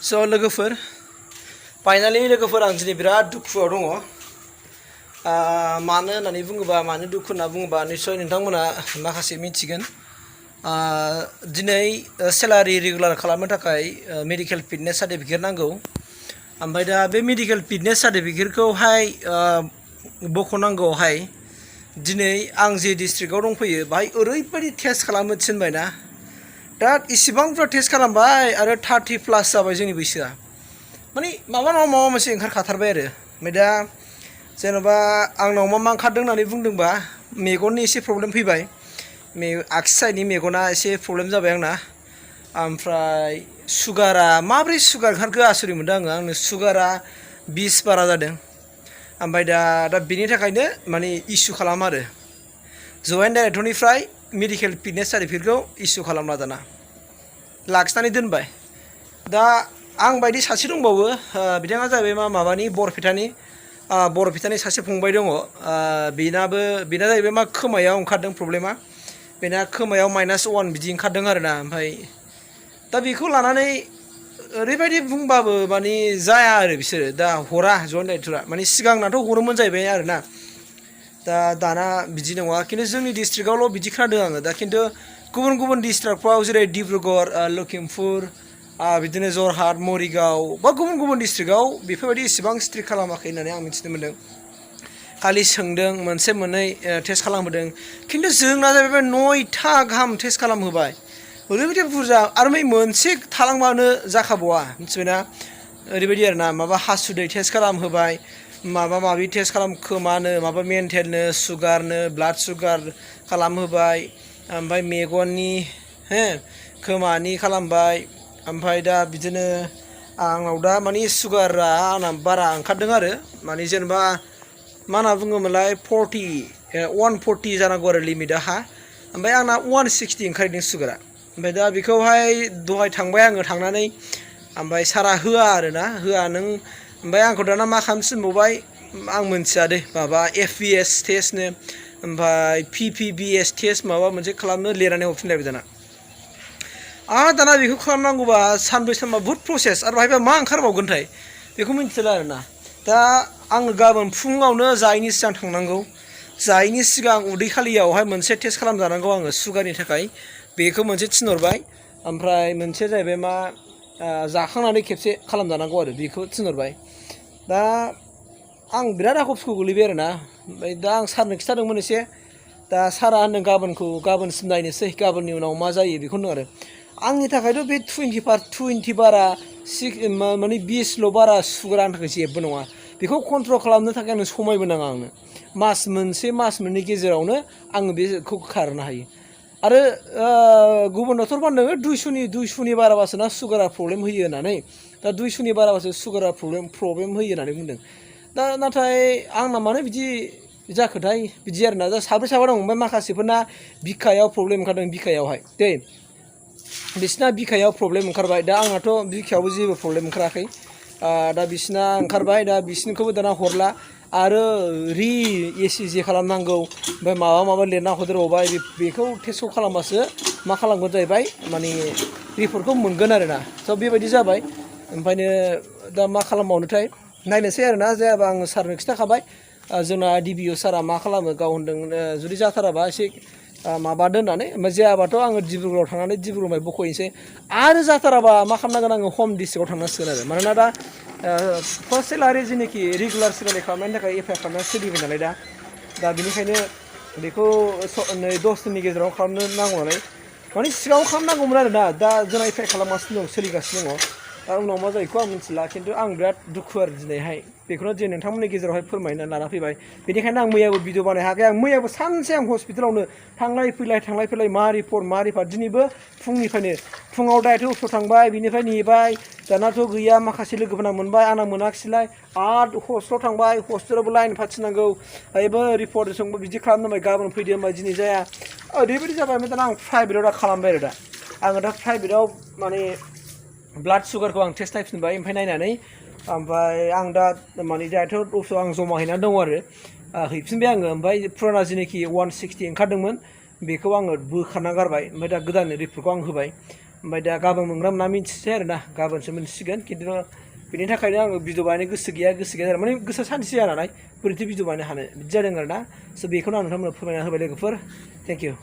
So लोगोफोर finally लोगोफोर आं दिनै बिराद दुखुआव दङ मानो होननानै बुङोबा मानो दुखु होनना बुङोबा निश्चय नोंथांमोना माखासे मिथिगोन दिनै सेलारि रेगुलार खालामनो थाखाय मेडिकेल फिटनेस सार्टिफिकेट नांगौ ओमफ्राय दा बे मेडिकेल फिटनेस सार्टिफिकेटखौहाय बख'नांगौहाय दिनै आं जे डिस्ट्रिक्टआव दंफैयो बाहाय ओरैबायदि टेस्ट खालामनो थिनबायना दा इसिबां बुरजा टेस्ट खालामबाय आरो 30+ जाबाय जोंनि बैसोआ माने माबा नङा माबा मोनसे ओंखारखाथारबाय आरो ओमफ्राय दा जेन'बा आंनाव मा ओंखारदों होननानै बुंदोंबा मेगननि एसे प्रब्लेम फैबाय आगसि साइडनि मेगना एसे प्रब्लेम जाबाय आंना ओमफ्राय सुगारा माब्रै सुगार ओंखारखो आसुरित मोनदों आंनो सुगारा 20 बारा जादों ओमफ्राय दा बेनि थाखायनो माने इसु खालाम आरो जयेन्ट डाइरेक्टरनिफ्राय मेडिकेल फिटनेस सार्टिफिकेटखौ इसु खालामला दाना लाखिनानै दोनबाय दा आं बायदि सासे दंबावो बिथाङा जाहैबाय माबानि बरपेटानि सासे फंबाय दङ बेना जाहैबाय खोमायाव ओंखारदों प्रब्लेमा बेना खोमायाव -1 बिदि ओंखारदों आरोना ओमफ्राय दा बेखौ लानानै ओरैबायदि बुंबाबो माने जाया आरो बिसोरो दा हरा जयेन्ट डाइरेक्टरा माने सिगांनाथ' हरोमोन जाहैबाय आरोना दाना बिदि नङा खिन्थु जोंनि डिस्ट्रिक्टआवल' बिदि खोनादों आङो दा खिन्थु गुबुन डिस्ट्रिक्टफ्राव जेरै डिब्रुगड़ लखिमपुर बिदिनो जरहाट मरिगाव बा गुबुन डिस्ट्रिक्टआव बेफोरबायदि इसेबां स्ट्रिक्ट खालामाखै होननानै आं मिथिनो मोन्दों खालि सोंदों मोनसे मोननै टेस्ट खालामहोदों खिन्थु जोंना जाहैबाय 9था गाहाम टेस्ट खालामहोबाय ओरैबायदि बुरजा आरो मोनसे थालांबानो जाखाबावा मिथिबायना ओरैबायदि आरोना माबा हासुदै टेस्ट खालामहोबाय माबा माबि टेस्ट खोमानो माबा मेन्टेलनो सुगारनो ब्लाड सुगार खालामहोबाय ओमफ्राय मेगननि खोमानि खालामबाय ओमफ्राय दा बिदिनो आंनाव दा माने सुगारा आंना बारा ओंखारदों आरो माने जेनेबा मा होनना बुङोमोनलाय 140 जानांगौ आरो लिमिटआ ओमफ्राय आंना 160 ओंखारदों सुगारा ओमफ्राय दा बेखौहाय दहाय थांबाय आङो थांनानै ओमफ्राय सारा होआ आरोना होआ नों ओमफ्राय आंखौ दाना मा खालामसिनबावबाय आं मोनथिया दे माबा FBS टेस्टनो ओमफ्राय PPBS टेस्ट माबा मोनसे खालामनो लिरनानै हरफिनलायबाय दाना बेखौ खालामनांगौबा सानब्रै सानबा बहुद प्रसेस आरो बाहायबा मा ओंखारबावगोनथाय बेखौ मिन्थिला आरोना दा आङो गाबोन फुङावनो जायैनि सिगां थांनांगौ जायैनि सिगां उदै खालियावहाय मोनसे टेस्ट खालामजानांगौ आङो सुगारनि थाखाय बेखौ मोनसे थिनहरबाय ओमफ्राय मोनसे जाहैबाय मा जाखांनानै खेबसे खालामजानांगौ आरो बेखौ थिनहरबाय दा आं बिराद आखुफोरखौ गोलैबाय आरोना ओमफ्राय दा आं सारनो खिथादोंमोन एसे दा सारा होनदों गाबोनसिम नायनोसै गाबोननि उनाव मा जायो बेखौ होनदों आरो आंनि थाखायथ' बे 20 बारा माने 20ल' बारा सुगारा आंनि थाखाय जेबो नङा बेखौ कन्ट्रल खालामनो थाखाय आंनो समायबो नाङा आंनो मास मोननै गेजेरावनो आङो बेखौ खारनो हायो आरो गुबुन डक्टरबा होनदों 200नि बाराबासो ना सुगारा प्रब्लेम होयो होननानै दा 200नि बाराबासो सुगारा प्रब्लेम होयो होननानै बुंदों दा नाथाय आंना मानो बिदि जाखोथाय बिदि आरोना दा साब्रै साबा दं ओमफ्राय माखासेफोरना बिखायाव प्रब्लेम ओंखारदों बिखायावहाय बिसिना बिखायाव प्रब्लेम ओंखारबाय दा आंनाथ' बिखायावबो जेबो प्रब्लेम ओंखाराखै दा बिसिना ओंखारबाय दा बिसिनिखौबो दाना हरला आरो ECG खालामनांगौ ओमफ्राय माबा लिरना हरदेरबावबाय बेखौ टेस्टखौ खालामबासो मा खालामगोन जाहैबाय माने रिपर्टखौ मोनगोन आरोना स' बेबायदि जाबाय ओमफ्रायनो दा मा खालामबावनोथाय नायनोसै आरोना जायाबा आङो सारनो खिथाखाबाय जोंना DBO सारा मा खालामो गाव होनदों जुदि जाथाराबा एसे माबादो होननानै ओमफ्राय जायाबाथ' आङो डिब्रुगड़आव थांनानै डिब्रुगड़निफ्राय बख'हैनोसै आरो जाथाराबा मा खालामनांगोन आङो हम डिस्ट्रिक्टआव थांनांसिगोन आरो मानोना दा फार्स्ट सेलारि जेनाखि रेगुलार सेलारि खालामनायनि थाखाय एप्लाइ खालामनानै सोलिबाय नालाय दा बेनिखायनो बेखौ 10 दिननि गेजेराव खालामनो नांगौ नालाय माने सिगाङाव खालामनांगौमोन आरोना दा जोंना एप्लाइ खालामगासिनो दं सोलिगासिनो दङ दा उनाव मा जायोखौ आं मिथिला खिन्थु आं बिराद दुखु आरो दिनैहाय बेखौनो जे नोंथांमोननि गेजेरावहाय फोरमायना लाना फैबाय बेनिखायनो आं मैयाबो भिडिअ बानाय हायाखै आं मैयाबो सानसे आं हस्पिटालावनो थांलाय फैलाय मा रिपर्ट दिनैबो फुङाव डाइरेक्ट अफिसाव थांबाय बिनिफ्राय नेबाय दानाथ' गैया माखासे लोगोफोरना मोनबाय आंना मोनाखिसैलाय आरो हस्पिटालाव थांबाय हस्पिटालावबो लाइन फाथिनांगौ ओरैबो रिपर्ट सोंबो बिदि खालामनांबाय गाबोन फैदो होनबाय दिनै जाया ओरैबायदि जाबाय ओमफ्राय दाना आं प्राइभेटाव दा खालामबाय आरो आङो दा प्राइभेटाव माने ब्लाड सुगारखौ आं टेस्ट नायफिनबाय ओमफ्राय नायनानै ओमफ्राय आं दा माने डाइरेक्ट अफिसाव आं जमा हैनानै दङ आरो हैफिनबाय आङो ओमफ्राय फुराना जेनाखि 160 ओंखारदोंमोन बेखौ आङो बोखारना गारबाय ओमफ्राय दा गोदान रिपर्टखौ आं होबाय ओमफ्राय दा गाबोन मोनग्रा मोना मिन्थिसै आरो ना गाबोनसो मोनसिगोन खिन्थु बेनि थाखायनो आङो भिडिअ बानायनो गोसो गैया माने गोसोआ सानसे जाया नालाय बोरैथो भिडिअ बानायनो हानो बिदि जादों आरो ना स' बेखौनो आं नोंथांमोननो फोरमायना होबाय लोगोफोर थेंक इउ